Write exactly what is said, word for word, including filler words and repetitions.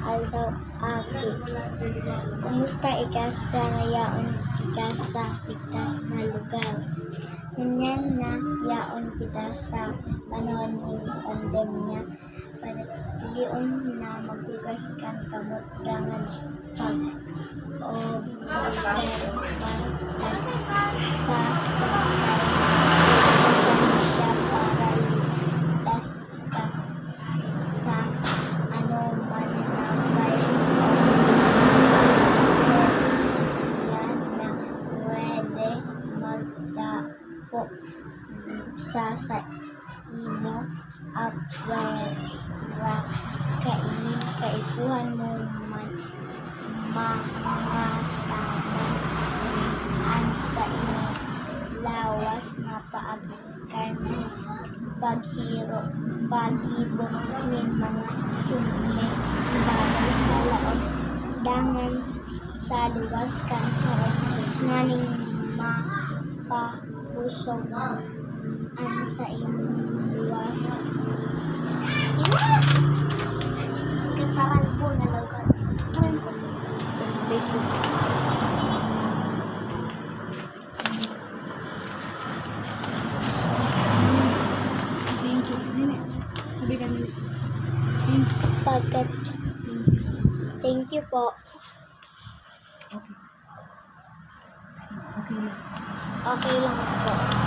Aldaw, Aki. Kumusta ika sa yaon ika sa ligtas na lugar? Ngunyan na yaon kita sa panahon nin pandemya, panatilion na maghugas kan kamot dangan pag-obserbar kan pagpasok kan distansya para ligtas ka sa anoman na virus o bakterya na pwede magdako sa saimo. Apwera kaini, kaipuhan mo man mga taman an saimo lawas na paagi kan paghiro, paggibo nin mga simpleng bagay sa laog dangan sa luwas kan harong nganing mapabusog an saimong luwas. Kataral po na lugar. Thank you. Thank you. Nini, sabi ka, Nini. Thank you. Pagkat, thank you po. Okay. Okay lang. Okay lang po.